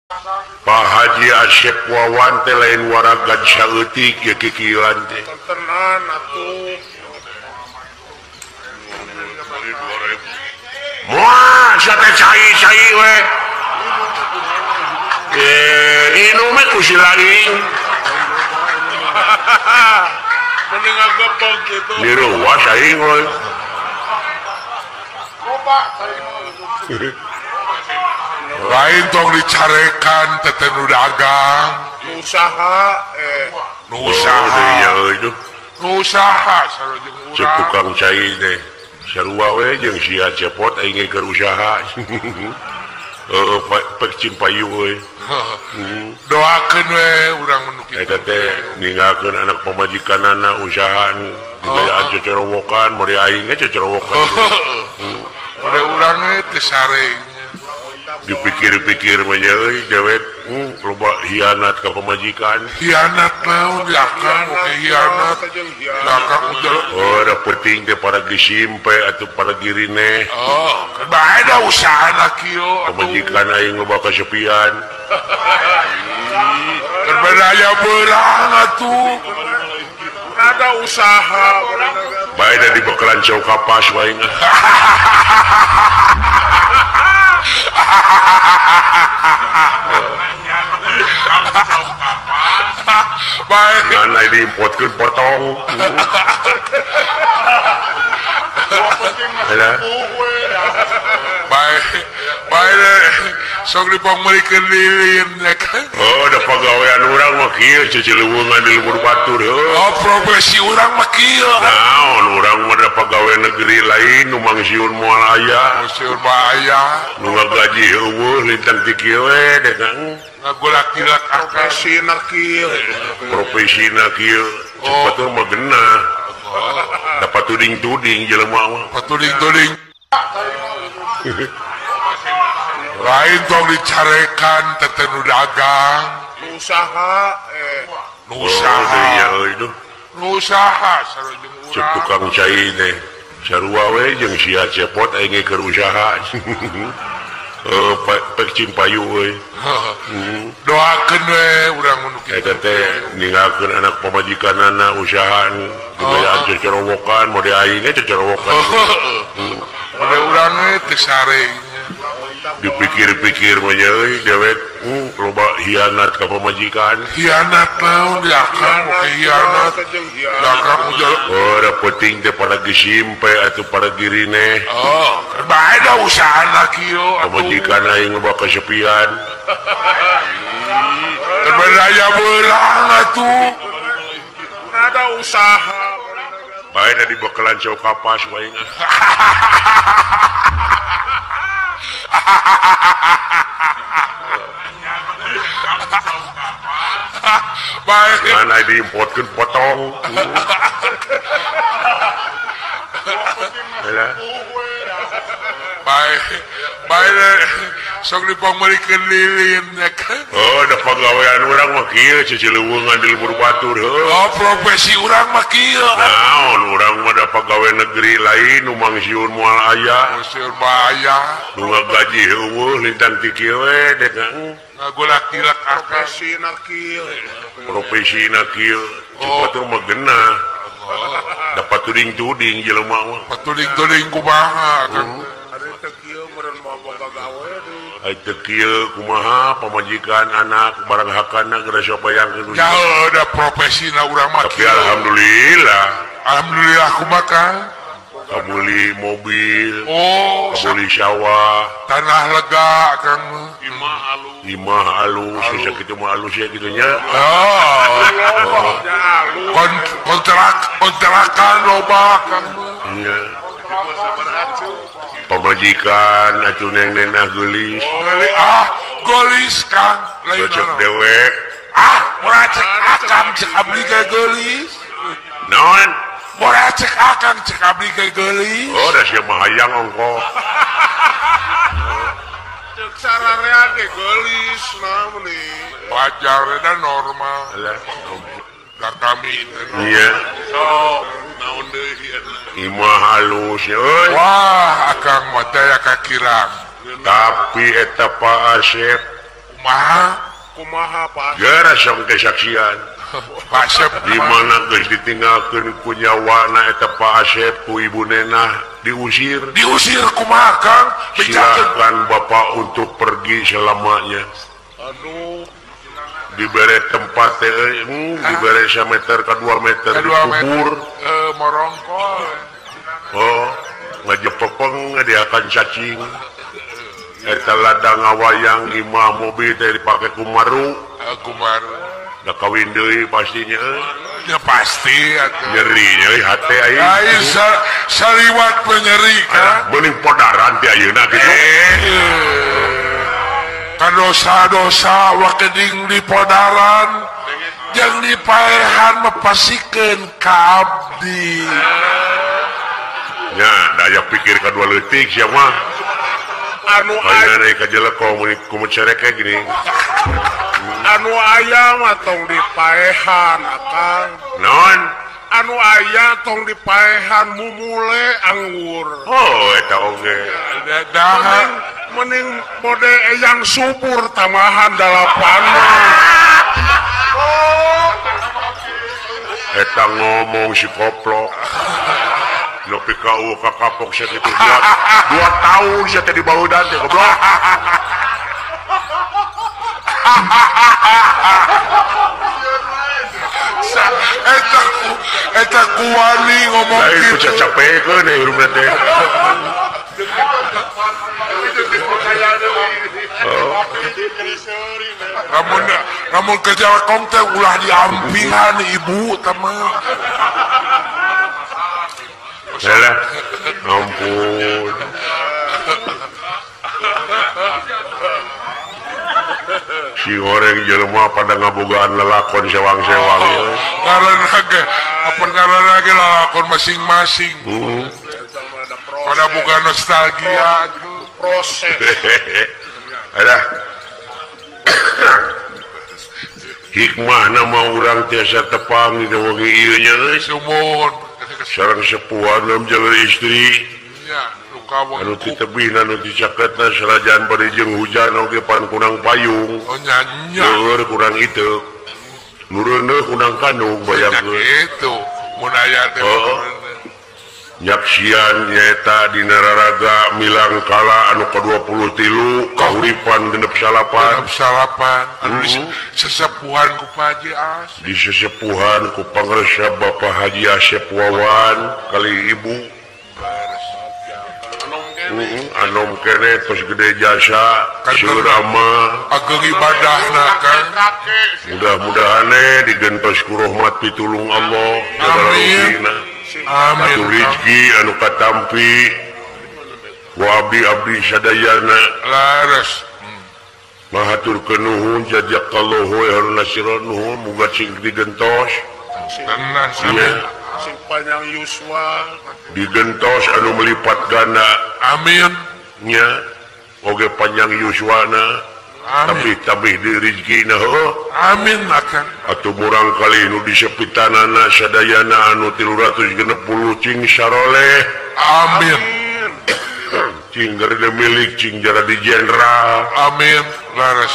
Pak Haji Asep Wawan teh lain waragan saeutik ye kikieuan teh. Tenan atuh. Moal sia teh cai-cai we. Inum we ku si laing. Mending ngagepok gitu. Diruas aing we. Loba lain tong dicarekan tete nu dagang usaha nu usaha nu usaha sarua jeung urang cek tukang cai teh sarua we jeung sia cepot aing ge keur usaha. Heeh pek cimpayu we. Doakeun we urang nu kitu eta teh ninggalkeun anak pamajikanana usaha digayaan cecerowokan mori aing ge cecerowokan. Mori urang we teu sare. Dipikir-pikir mah euy dewek loba hianat ka pamajikan. Hianat naon akang oke hianat. Akang oh da penting teh para gisimpe atuh para girine. Oh, bae da usahana kieu atuh. Pamajikan aing loba kasepian. Keur aya beurang atuh. Ada usaha. Bae da dibekalan cau kapas wae. Baik. Ngan ai diimpotkeun potong. Baik. Baik. Sok dipangmeulikeun lilin ya kan. Oh, da pagawean urang mah kieu cicileuweungan di lembur batur heuh. Oh, profesi urang mah kieu. Naon urang mah da pagawe negeri lain nu mangsiun moal aya. Mangsiun moal aya. Nu ngagaji eueuh lintang ti kieu we deh Kang. Ngagulak-gilak profesina kieu. Profesina kieu. Cepat mah genah. Dapat tuding-tuding jelema mah. Patuding-tuding. Lain tong dicarekan tete nu dagang usaha nu usaha nu usaha sarua jeung urang cek tukang cai teh sarua we jeung sia cepot aing ge keur usaha. Heeh pek cimpayu we. Doakeun we urang nu kitu eta teh ninggalkeun anak pamajikanana usaha digayaan cecerowokan mode aing ge cecerowokan. Mode urang we teu sare. Dipikir-pikir mah euy dewek loba hianat ka pamajikan. Hianat naon akang oke hianat. Akang oh da penting teh para gisimpe atuh para girine. Oh, bae da usahana kieu atuh. Pamajikan aing loba kasepian. Keur aya beurang atuh. Ada usaha. Bae da dibekalan cau kapas wae. Baik. Ngan ai diimpotkeun potong. Baik. Baik. Sok dipangmeulikeun lilin ya kan. Oh, da pagawean urang mah kieu cicileuweungan di lembur batur heuh. Oh, profesi urang mah kieu. Naon urang mah da pagawe negeri lain nu mangsiun moal aya. Mangsiun moal aya. Nu ngagaji eueuh lintang ti kieu we deh Kang. Ngagulak-gilak profesina kieu. Profesina kieu. Cepat mah genah. Dapat tuding-tuding jelema mah. Patuding-tuding kumaha Kang. Ai teu kieu kumaha pamajikan anak barang hakana geura sobayangkeun. Ya da profesina urang mah kieu. Tapi alhamdulillah. Alhamdulillah kumaha Kang? Kabuli mobil, oh, kabuli sawah, tanah lega Kang. Imah alus. Imah alus, sakitu mah alus ya kitu nya. Oh. Kontrak kontrakan loba Kang. Nya. Pamajikan atuh neng-nenah geulis. Ah, geulis Kang. Lain cek dewek. Ah, murah cek akang cek abdi ge geulis. Naon? Murah cek akang cek abdi ge geulis. Oh, da sia mah hayang ongkoh. Cek sararea ge geulis naon nih. Wajar da normal. Da kami iya. So, naon deui imah halus euy. Wah, akang mah teh kakirang. Tapi eta Pak Asep Kumaha? Kumaha Pak? Geura sok kesaksian. Pak Asep di mana geus ditinggalkeun ku nyawana eta Pak Asep ku Ibu Nenah diusir. Diusir kumaha Kang? Silakan Bapak untuk pergi selamanya. Aduh. Dibere tempat teh dibere 1 meter ke 2 meter dikubur. Morongkol. Oh, ngajepepeng diakan cacing. Eta ladang ngawayang imah mobil teh dipake ku maru. Kumaru. Da kawin deui pastinya. Ya pasti atuh. Nyeri nyeri hate aing. Aing saliwat penyeri kan. Meuning podaran ti ayeuna kitu. Kan dosa-dosa wakening di podaran jeung dipaehan mepasikeun ka abdi. Nya daya pikir kadua leutik sia mah. Anu aya ka jelek komo cereke gini. Anu aya mah tong dipaehan akang. Naon? Anu aya tong dipaehan mumule anggur. Oh eta oge. Daha mending mode eyang subur tambahan dalapan. Eta ngomong si koplok. Nepi ka ka kapok sia kitu 2 tahun sia teh dibaudan teh goblok. Eta kuwani ngomong lain kitu. Lain ku cacapekeun hirupna teh. Namun kerja kom teh ulah diampihan ibu teh mah. Salah. Ampun. Si goreng jelema pada ngabogaan lelakon sewang-sewang. Karena ge, apa karena ge lalakon masing-masing. Pada bukan nostalgia proses. Ada hikmah nama urang tiasa tepang di wengi ieu nya euy. Sumuhun. Sareng sepuhan dalam jalur istri. Nya, luka anu ti tebihna nu ti caketna sarajan bari jeung hujan oge pan kurang payung. Oh nya nya. Leur kurang itu. Nu reuneuh kurang kandung bayangkeun. Kitu, mun aya teh. Nyaksian nyaeta dina raraga milang kala anu ka-23 kahuripan 69. 69 anu sesepuhan ku Pak Haji Asep. Disesepuhan ku pangresa Bapak Haji Asep Wawan kali ibu. Anom kene tos gede jasa surama ageng ibadahna kan. Mudah-mudahan digentos ku rahmat pitulung Allah. Amin. Amin. Atuh rezeki anu katampi ku abdi-abdi sadayana laras. Mahaturkeun nuhun jazakallahu khairan nasiran nuhun muga sing digentos. Tenang amin. Sing panjang yuswa digentos anu melipat ganda. Amin. Nya oge panjang yuswana. Tabih-tabih di rezekina heuh. Amin akan. Atuh murang kali nu disepitanana sadayana anu 360 cing saroleh. Amin. Cing garede milik cing jadi jenderal. Amin. Laras.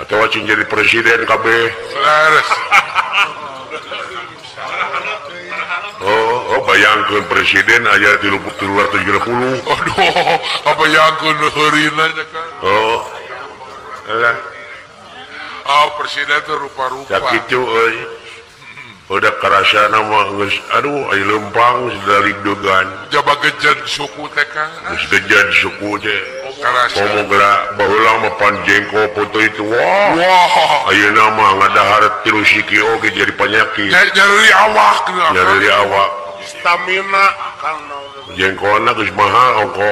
Atawa cing jadi presiden kabeh. Laras. Oh, bayangkeun presiden aya 360. Aduh, apa bayangkeun heurina nya kan. Oh. Alah. Oh, presiden teh rupa-rupa. Sakitu euy. Udah karasana mah geus aduh aya leumpang dari degan. Jaba gejen suku teh kan. Geus gejen suku teh. Karasa. Komo geura baheula mah pan jengko foto itu. Wah. Wah. Ayeuna mah ngadahar tilu siki oge jadi panyakit. Nyeri awak. Nyeri awak. Stamina Kang. Jengkolna geus mahal ongko.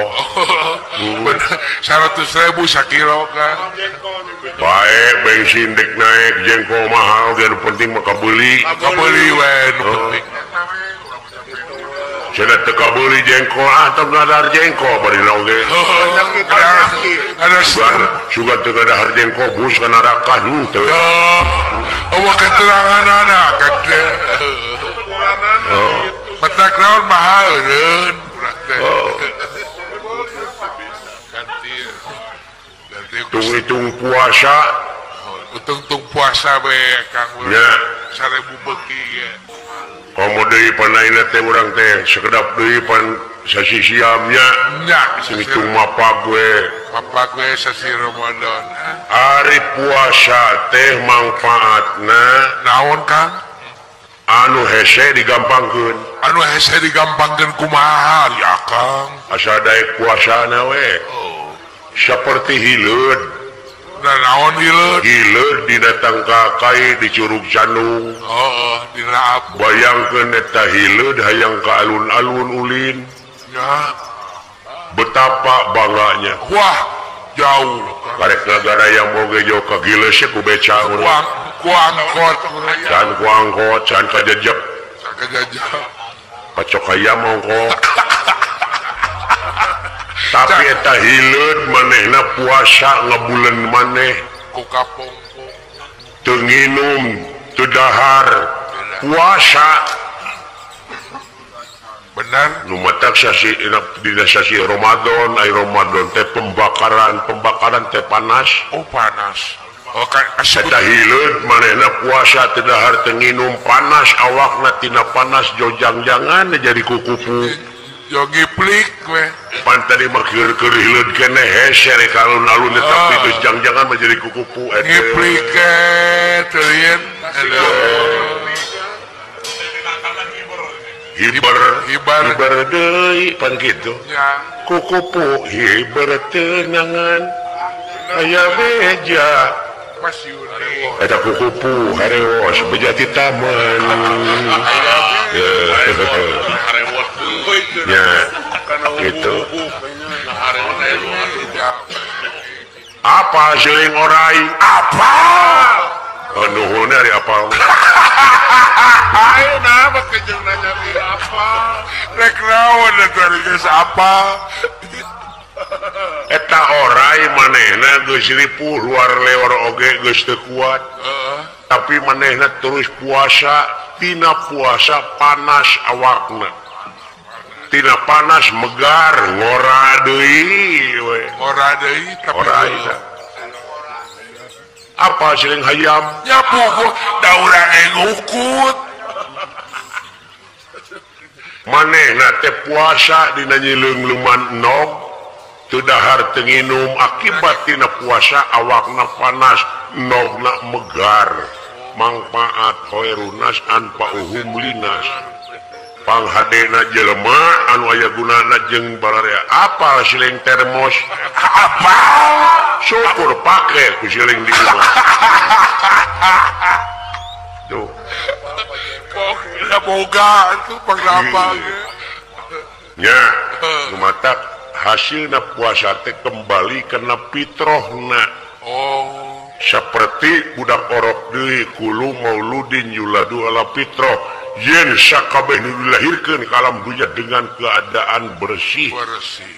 100.000 sakilo kan. Bae bensin dek naik jengkol mahal ge nu penting mah kabeuli. Kabeuli we nu penting. Cenah teu kabeuli jengkol ah tong ngadahar jengkol bari oge. Ada sugan teu ngadahar jengkol bus kana neraka henteu. Eueuh keteranganana gede. Petak naon mahal eureun. Ganti ganti Hitung-hitung puasa. Hitung-hitung puasa we Kang. Ya. 1000 beuki ge. Komo deui pan ayeuna teh urang teh sekedap deui pan sasisiamnya. Nya, hitung mapag we. Mapag we sasi Ramadan. Ari puasa teh mangfaatna naon Kang? Anu hese digampangkeun. Anu hese digampangkeun kumaha ya Kang? Asa daek puasana we. Oh. Seperti hileud. Nah, naon hileud? Hileud dina tangkakai di Curug Candung. Heeh, dina apa? Bayangkeun eta hileud hayang ka alun-alun ulin. Ya. Betapa bangganya. Wah, jauh. Karek nagara yang moge jauh ka gileus ku beca urang. Ku angkot. Can ku angkot, can kajejep. Kajejep. Pacok hayam ongkot. Tapi eta hileud manehna puasa ngebulen maneh ku kapongpong. Teu nginum, teu dahar, puasa. Benar. Nu matak sasi dina sasi Ramadan, ai Ramadan teh pembakaran teh panas. Oh, panas. Oh, eta hileud manehna puasa teu dahar teu nginum panas awakna tina panas jojang-jangan jadi kukupu. Jo ngiplik we. Pan tadi mah keur hileud keneh hese rek alun-alun tapi geus jang-jangan mah jadi kukupu eta. Ngiplik teh teuing. Hiber hiber deui pan kitu. Ya. Kukupu hiber teu nangan aya beja. Eta kukupu harewos beja ti taman. Ya, gitu. Apa seuling orai? Apa? Oh, nuhun ari apa? Ayo nah make jeung nanya di apa? Rek naon eta geus apa? Eta orai manehna geus ripuh luar leor oge geus teu kuat. Tapi manehna terus puasa, tina puasa panas awakna. Tina panas megar ngora deui we. Ngora deui tapi orai. Apa siling hayam? Ya puguh da urang ngukut. Manehna teh puasa dina nyileung-leuman enog, teu dahar teu nginum akibat tina puasa awakna panas, enogna megar. Mangfaat khoirunas anfa'uhum linas. Panghadena jelema anu aya gunana jeung bararea. Apa siling termos? Apa? Syukur pake ku siling di imah. Tuh. Pokokna boga atuh pangrapa ge. Nya, nu matak hasilna puasa teh kembali kana fitrohna. Oh. Seperti budak orok deui kulu mauludin yuladu ala fitroh. Yen sakabeh nu dilahirkeun ka alam dunya dengan keadaan bersih. Bersih.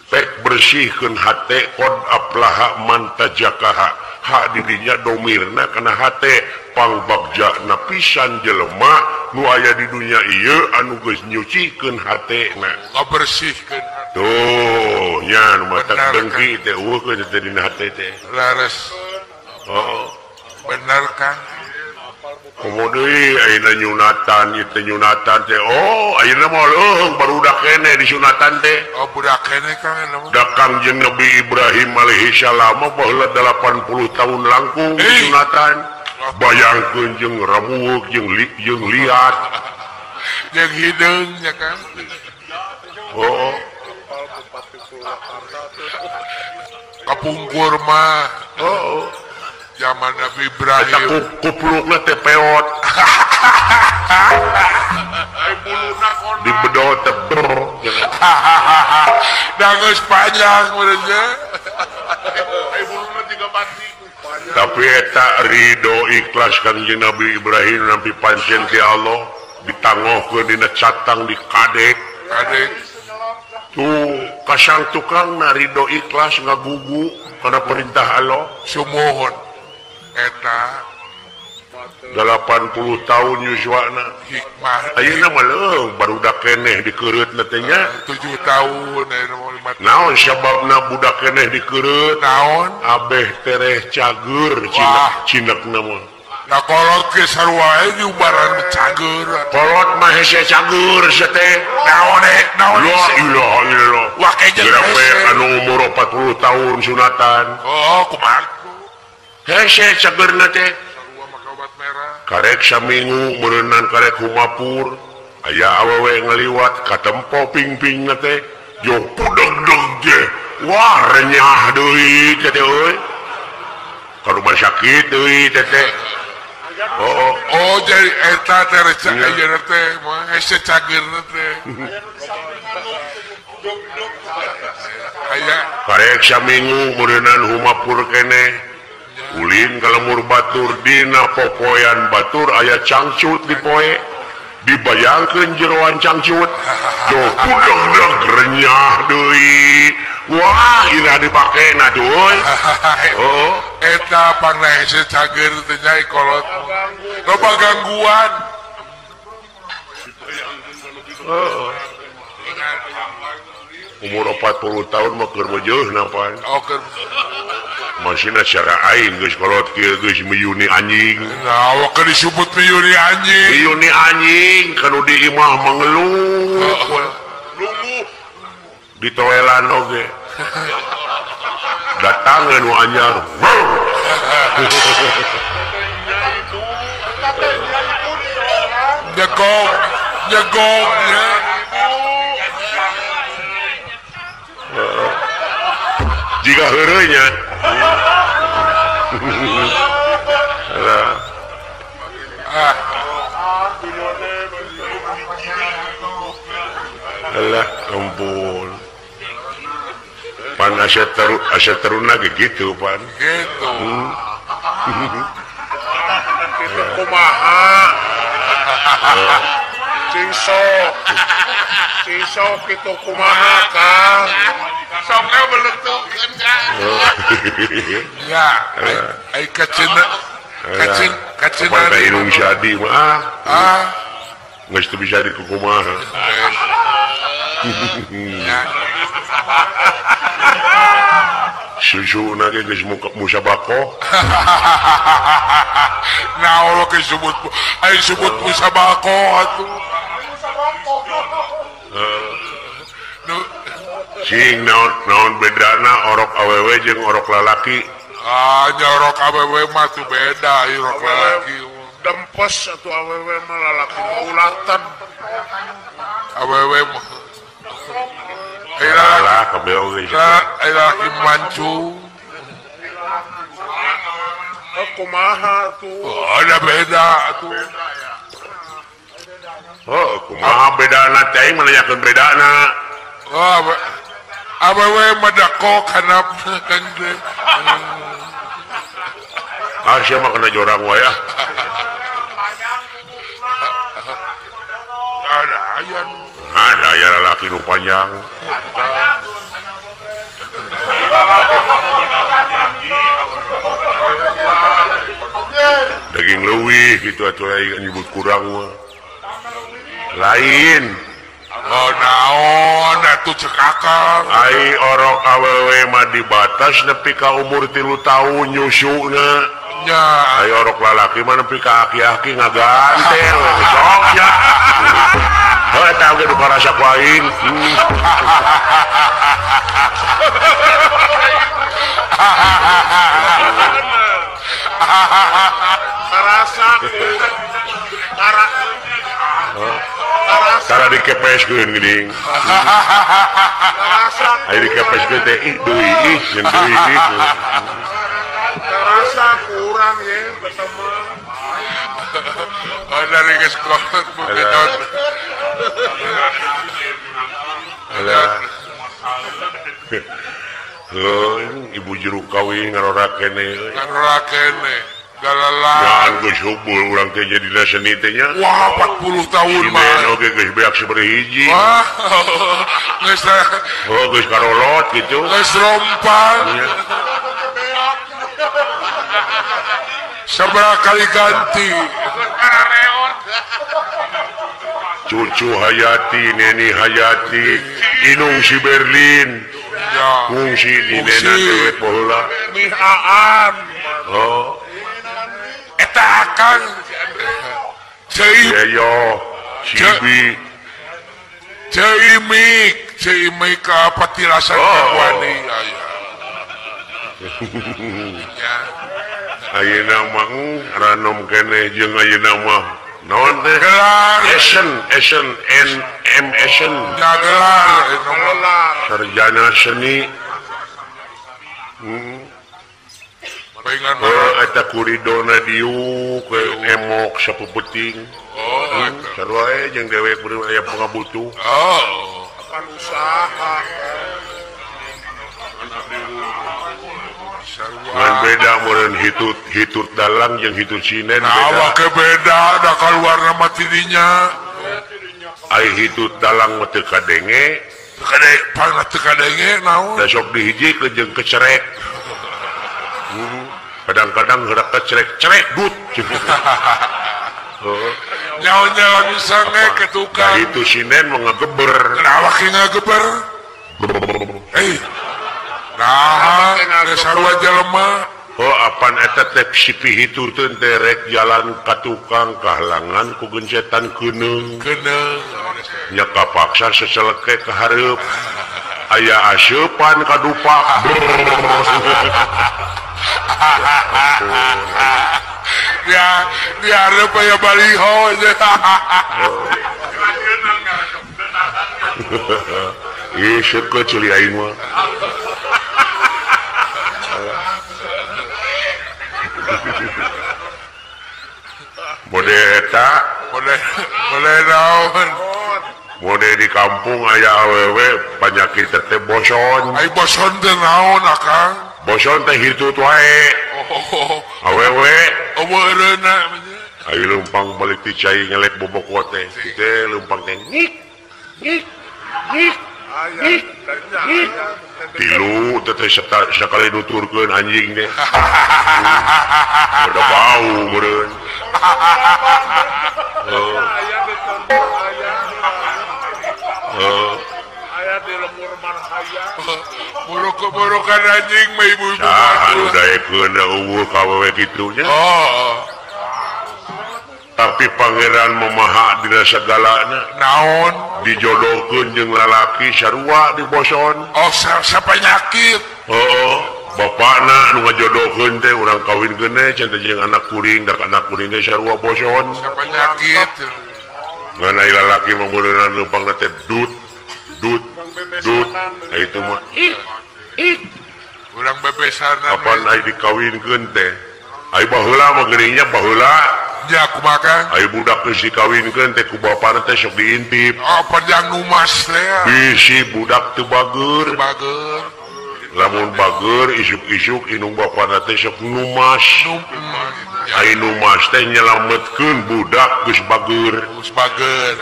Pek bersihkeun hate qad aflaha man tajakaha. Hak dirinya domirna kana hate pangbagja pisan jelema nu aya di dunya ieu anu geus nyucikeun hatena. Ngabersihkeun. Tuh, nya nu matak dengki teh eueuh teh dina hate teh. Lares. Oh, bener Kang. Komo deui ayeuna nyunatan ieu teh nyunatan teh. Oh, ayeuna mah leuheung barudak keneh disunatan teh. Oh, budak keneh Kang eta mah. Da Kangjeng Nabi Ibrahim alaihi salam mah baheula 80 tahun langkung disunatan. Bayangkeun jeung ramuuk jeung liat. Jeung hideung nya Kang. Oh. Kapungkur mah. Oh. Zaman Nabi Ibrahim. Eta kuplukna teh peot. Di bedol teh ber. Da geus panjang meureun nya. Tapi eta ridho ikhlas Kangjeng Nabi Ibrahim nampi pancen ti Allah ditangohkeun dina catang di kadek. Kadek. Tuh kasang tukangna ridho ikhlas ngagugu kana perintah Allah. Sumuhun. Eta 80 tahun yuswana. Hikmah. Ayeuna mah leuh barudak keneh dikeureutna teh nya. 7 tahun ayeuna mah 5 tahun. Naon sababna budak keneh dikeureut? Naon? Abeh tereh cager cinekna mah. Nah kolot ge sarua we diubaran cager. Kolot mah hese cager sia teh. Naon naon? La ilaha illallah. Wah kejeun hese. Anu umur 40 tahun sunatan. Oh, kumaha? Hese cagerna teh. Karek saminggu meureunan karek humapur. Aya awewe ngaliwat katempo pingpingna teh. Jo pudeg-deg ge. Wah renyah deui teh euy. Ka rumah sakit deui teh teh. Oh, oh jadi eta teh recak ayeuna teh mah hese cageurna teh. Aya karek saminggu meureunan humapur keneh. Ulin ka lemur batur dina popoean batur aya cangcut di poe. Dibayangkeun jeroan cangcut. Do pudeg-deg renyah deui. Wah, ira dipakena tuh euy. Oh, eta pangna hese cager teh nya kolot. Loba gangguan. Heeh. Umur 40 tahun mah keur meujeuna pan. Oh, keur masina cara aing geus kolot kieu geus miyuni anjing. Nah, keur disebut miyuni anjing. Miyuni anjing kanu di imah mangeluh. Lungguh. Di toelan oge. Datangan nu anyar. Nyegok, nyegok ya. Jika heureuy nya. Ah. Alah, ampun. Pan asa teruna gitu pan. Gitu. Kitu kumaha? Cing sok. Cing sok kitu kumaha, Kang? Sokna beletukeun Kang. Ya, ai kacina kacin kacina ka indung jadi mah. Ah. Geus teu bisa dikukumaha. Ya. Susu na ge geus musabaqoh. Naon ge sebut ai sebut musabaqoh atuh. Sing naon naon bedana orok awewe jeung orok lalaki? Ah, nya orok awewe mah tuh beda ieu orok lalaki. Dempes atuh awewe mah lalaki mah ulatan. Awewe mah alah kabeh oge. Laki mancung. Kumaha tuh? Oh, ada beda tuh. Oh, kumaha bedana teh aing menanyakeun bedana. Oh, awewe mah dakok kana kan teh. Ah, sia mah kena jorang wae ah. Ada aya nu. Ada aya lalaki nu panjang. Daging leuwih gitu atuh aing nyebut kurang mah. Lain. Oh, naon atuh cek akal. Ai orok awewe mah dibatas nepi ka umur 3 tahun nyusuna. Nya. Ai orok lalaki mah nepi ka aki-aki ngagantel sok nya. Heuh eta oge nu karasa ku aing. Karasa kara Tara dikepeskeun geuning. Aya dikepeskeun teh ih deui ih jeung deui ih. Karasa kurang ye beteman. Oh, dari geus kolot buketon. Alah. Heuh, ibu jeruk kawin ngarora keneh euy. Ngarora keneh. Galalah. Jangan geus hubul urang teh jadi seni teh nya. Wah, 40 tahun mah. Oge geus beak sabaraha hiji. Wah. Geus oh, geus karolot gitu. Geus rompan. Sabaraha kali ganti. Cucu Hayati, Neni Hayati, Inung si Berlin. Kungsi di nena dewek baheula. Mihaan. Oh. Eta akang Ceu Yeyo, Cibi. Ceimik, Ceimik ka patilasan wani aya. Ayeuna mah ranom keneh jeung ayeuna mah naon teh? Gelar Esen, Esen, N M Esen. Ya gelar, sarjana seni. Oh, eta kuridona diuk emok sapepeting. Oh, sarua we jeung dewek beureum aya pangabutuh. Oh, apan usaha. Ngan beda meureun hitut hitut dalang jeung hitut sinen beda. Nah, awake beda da kaluarna mah tidinya. Ai hitut dalang mah teu kadenge. Teu kadenge, pangna teu kadenge naon? Da sok dihijikeun jeung kecerek. Kadang-kadang gerak kecerek-cerek but. Nyawa-nyawa bisa nge ke tukang. Nah, itu sinen mah ngageber. Kenapa ki ngageber? Nah, geus sarua jelema. Oh, apan eta teh si pihitur teh rek jalan ka tukang kahalangan ku gencetan keuneung. Keuneung. Nya kapaksa seseleke ka hareup. Aya aseupan ka dupak. Ya, dihareup aya baliho. Ih, syeukeut ceuli aing mah. Mode eta, mode naon? Mode di kampung aya awewe panyakit teh boson. Ai boson teh naon akang? Boson teh hitut wae. Awewe eueuh eureuna. Ai leumpang balik ti cai ngelek boboko teh. Teh leumpang teh ngik ngik ngik ngik ngik. Tilu teh sakali nuturkeun anjing teh. Udah bau meureun. Buruk-burukan anjing mah ibu-ibu. Saha nu daekeun eueuh ka awewe kitu nya. Oh. Tapi pangeran memaha dina sagalana. Naon? Dijodohkeun jeung lalaki sarua di boson. Oh, sapanyakit. Heeh. Bapakna nu ngajodohkeun teh urang kawinkeun teh cenah jeung anak kuring, dak anak kuring teh sarua boson. Sapanyakit. Ngan ai lalaki mah meureunna leumpangna teh dut dut dut. Nah, itu mah ih ih. Urang bebesanan. Apan ai dikawinkeun teh? Ai baheula mah geuning nya baheula. Ya kumaha Kang? Ai budak geus dikawinkeun teh ku bapana teh sok diintip. Oh, panjang numas teh. Bisi budak teu bager. Teu bager. Lamun bager isuk-isuk inung bapana teh sok numas. Ai numas teh nyelametkeun budak geus bager. Geus bager.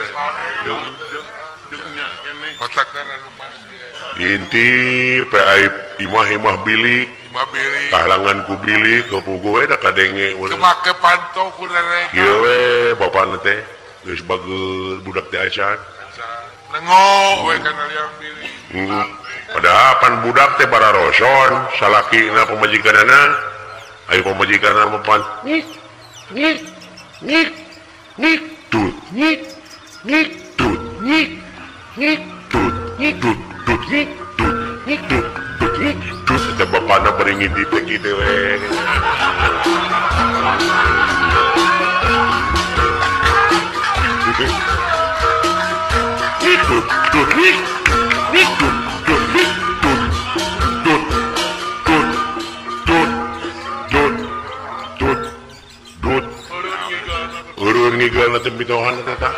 Otakna numas. Diintip ai imah-imah bilik. Kahalangan ku bilik kepugu we da kadenge make panto ku rerek. Kieu we bapana teh geus bager budak teh acan. Nengo we kana liang bilik. Padahal pan budak teh bararoson salakina pamajikanana ayo pamajikanana mah pan ngik ngik ngik ngik tut ngik ngik tut ngik ngik tut ngik tut tut ngik tut ngik tut tut ngik tut eta bapana bari ngintip kitu we. Ngik tut tut ngik ngik tut tut ngik tut tut tut tut tut tut tut. Eureun ngigeulna teh pitohan teh tah.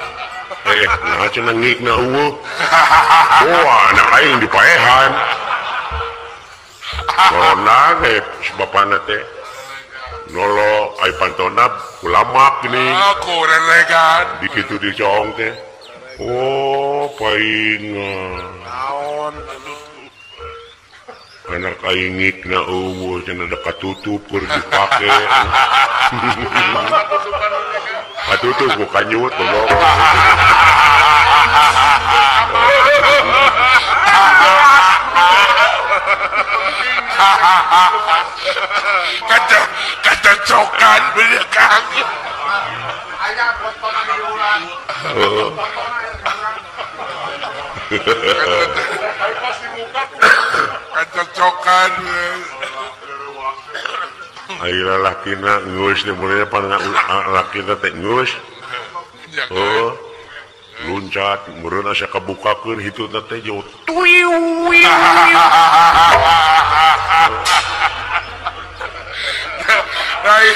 Nah cenah ngikna eueuh. Wah, anak aing dipaehan. Corona ge bapana teh. Nolo ai pantona kulamak geuning. Ah, ku reregan. Dikitu dicoong teh. Oh, paingan. Naon? Anak aingik na eueuh cenah da katutup keur dipake. Katutup ku kanyut goblok. Kacocokan bener Kang. Aya potongan di ulang. Kacocokan. Ayeuna lakina geus teh mulai pan lakina teh geus. Oh. Luncat meureun asa kabukakeun hitutna teh jauh. Tuiu. Rai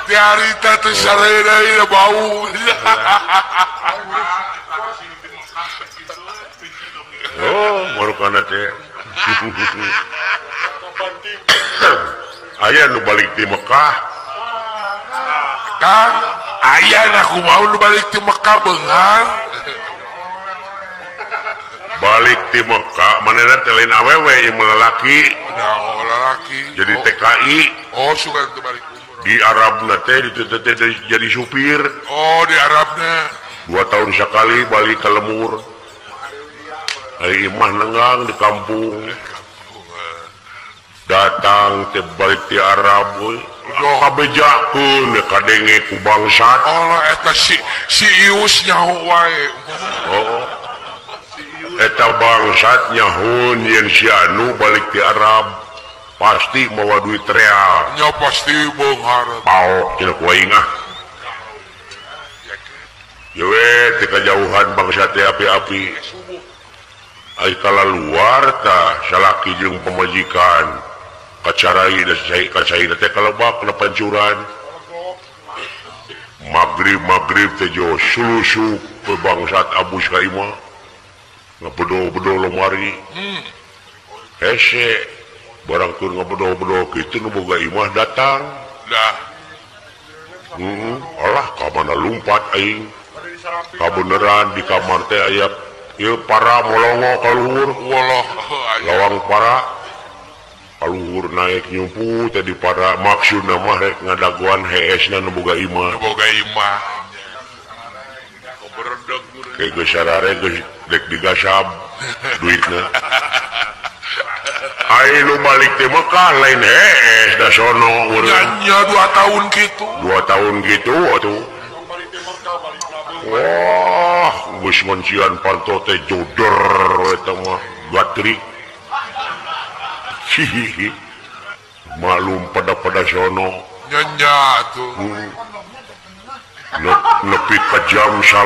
diarita teh sarena bau. Oh, marukana teh. Aya nu balik di Mekah. Kang, aya na kumaha nu balik di Mekah beunghar. Balik di Mekah, manehna teh lain awewe ieu mah lalaki. Nah, lalaki. Jadi TKI. Oh, suka teu balik umroh. Di Arabna teh ditu teh jadi supir. Oh, di Arabna. 2 tahun sekali balik ke lemur. Ari imah nenggang di kampung. Datang teh balik ti Arab euy. Kabejakeun kadenge ku bangsat. Allah eta si Ius nyaho wae. Oh. Eta bangsat nyahun yen si anu balik ti Arab pasti mawa duit real. Nya pasti beunghar. Paok cenah ku aing ah. Yewe teh kajauhan bangsat teh api-api. Ai kala luar tah salaki jeung pamajikan kacarai da kacai teh kalebak kana pancuran. Magrib-magrib teh jo sulusuk ke bangsat abus ka imah. Ngabedo-bedo lemari. Hese barang keur ngabedo-bedo kitu nu boga imah datang. Dah. Alah ka mana lumpat aing. Kabeneran di kamar teh aya ieu para molongo ka luhur. Lawang para ka luhur naik nyumpu teh di para maksudna mah rek ngadagoan heesna nu boga imah. Nu boga imah. Kayak geus sarare geus dek digasab duitna. Ai nu balik ti Mekah lain hees da sono urang. Nya 2 tahun kitu. 2 tahun kitu atuh. Wah, geus mancian panto teh joder eta mah gatrik. Hihihi. Malum pada-pada sono. Nya atuh. Nepi ka jam 9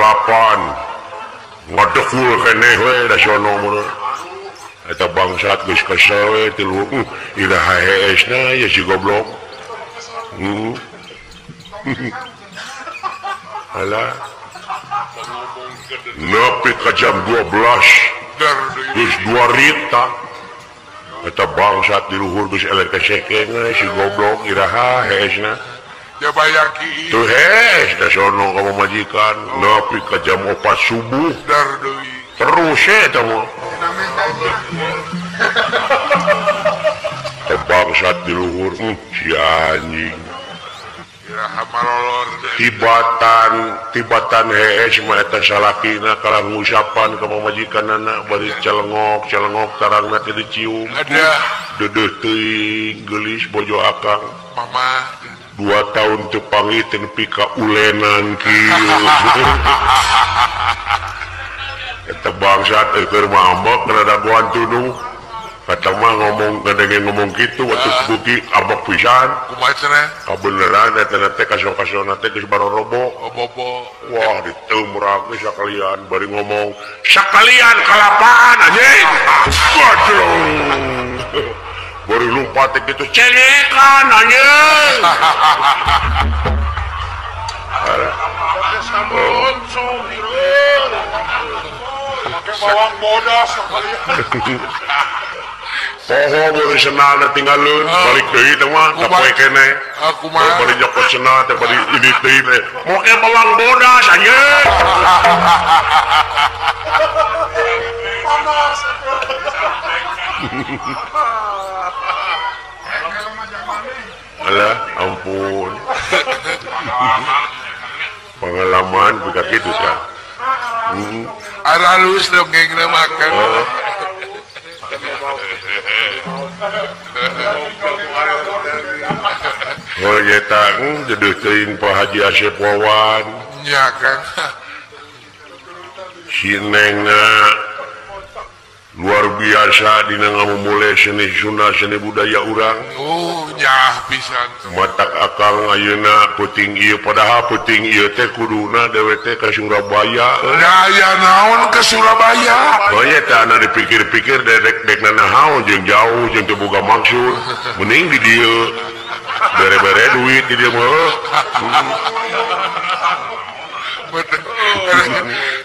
ngadekul keneh we da sono meureun. Eta bangsat geus kesel we ti luhur. Iraha heesna ye si goblok. Alah. Nepi ka jam 12 geus 2 rita. Eta bangsat di luhur geus eleh kesekeng si goblok iraha heesna. Ya bayar ki. Tuh hees da sono ka pamajikan nepi ka jam 4 subuh. Terus eta mah. Eta bangsat di luhur si anjing. Tibatan hees mah eta salakina kalah ngusapan ka pamajikanana bari celengok-celengok tarangna teh dicium. Deudeuh teuing geulis bojo akang. Mama 2 tahun teu panggih teh nepi ka ulenan kieu. Eta bangsat keur mah ambek kana dagoan tunung. Kata mah ngomong ngadenge ngomong kitu atuh kuki abok pisan. Kumaha cenah? Kabeneran eta teh kaso-kasona teh geus barorobo. Bobo. Wah, diteumrak geus sakalian bari ngomong, "Sakalian kalapaan anjing." Waduh. Bari lumpat teh kitu, "Cengekan anjing." Make bawang bodas sakalian. Poho bari senal tinggalun balik deui teh mah ka poe keneh. Kumaha bari nyokot senal teh bari ini deui teh. Moke bawang bodas anjing. Panas. Alah ampun. Pengalaman bukan gitu kan. Aralus dongengna makan. Oh nyata jeduh teuing Pak Haji Asep Wawan. Nya Kang. Si Nengna luar biasa dina ngamumule seni Sunda seni budaya urang. Oh nyah pisan. Matak akang ayeuna peuting ieu padahal peuting ieu teh kuduna dewe teh ka Surabaya. Da aya naon ke Surabaya? Oh nya teh anu dipikir-pikir dedek dekna naon jeung jauh jeung teu boga maksud. Mending di dieu. Bere-bere duit di dieu mah.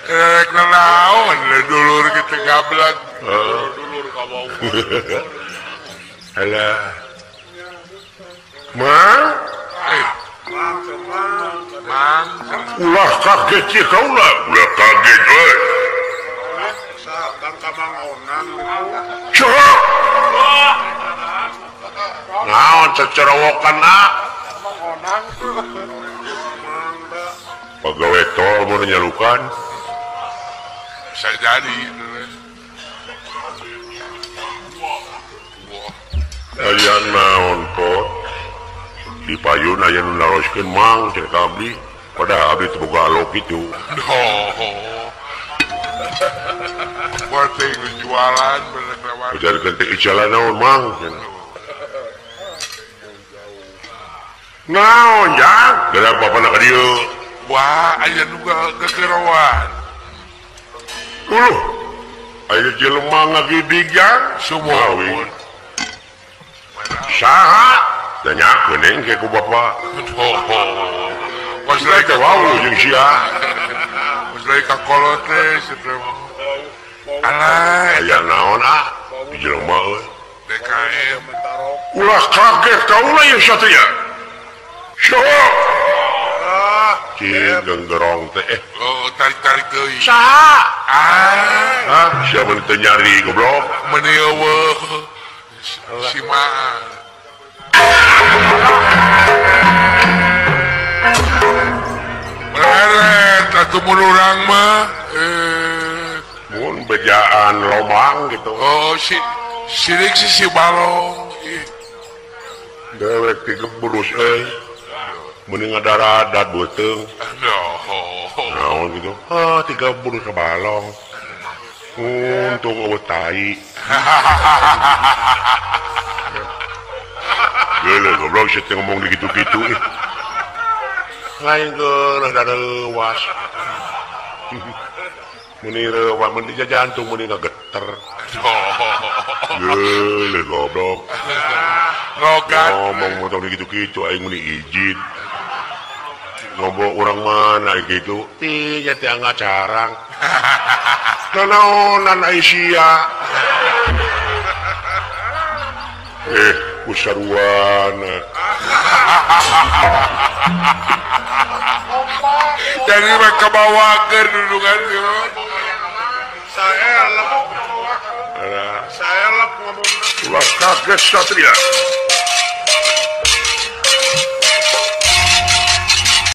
Rek naon dulur kitu gablek. Dulur ka bau. Alah. Ma? Mang. Ulah kaget sih kaula, ulah kaget euy. Bang ka Mang Onang. Cok. Naon cecerowokan ah? Mang Onang. Pegawai tol mau nyalukan. Bisa jadi. Aya naon pot di payun aya nu naroskeun mang cenah ka abdi padahal abdi teu boga alok kitu. Buat jualan bener lewat. Ujarkeun teh ijalan naon mang cenah. Naon jang? Geura bapana ka dieu. Wah, aya nu gegeroan. Uluh. Aya jelema ngagidig jang sumuhun. Saha? Tanyakeun engke ku bapa. Was lagi wau jeung sia. Was lagi ka kolot teh sia. Alah, aya naon ah? Di jelema euy. DKM. Ulah kaget kaula ieu satria. Sok. Cing genggerong teh. Oh, tarik-tarik deui. Saha? Ah. Hah, sia mun teu nyari goblok. Meuni eueuh. Si Maan. Meret atuh mun urang mah mun bejaan lomang gitu. Oh, si sirik si balong. Dewek tigeburus euy. Mending ngadaradat beuteung. Naon gitu. Ah, tiga burus ke balong. Untung eueuh tai. Geuleuh goblok sia teh ngomong digitu-gitu ih. Lain geuleuh da reuwas. Meuni reuwas mun di jantung meuni ngageter. Geuleuh goblok. Logat ngomong motor gitu-gitu aing meuni izin. Ngomong urang mana gitu. Ih nya teh ngacarang. Nanaonan ai sia. Kusaruana. Jadi mereka bawakeun dudungan ieu. Saelep. Saelep ngomongna. Ulah kaget satria.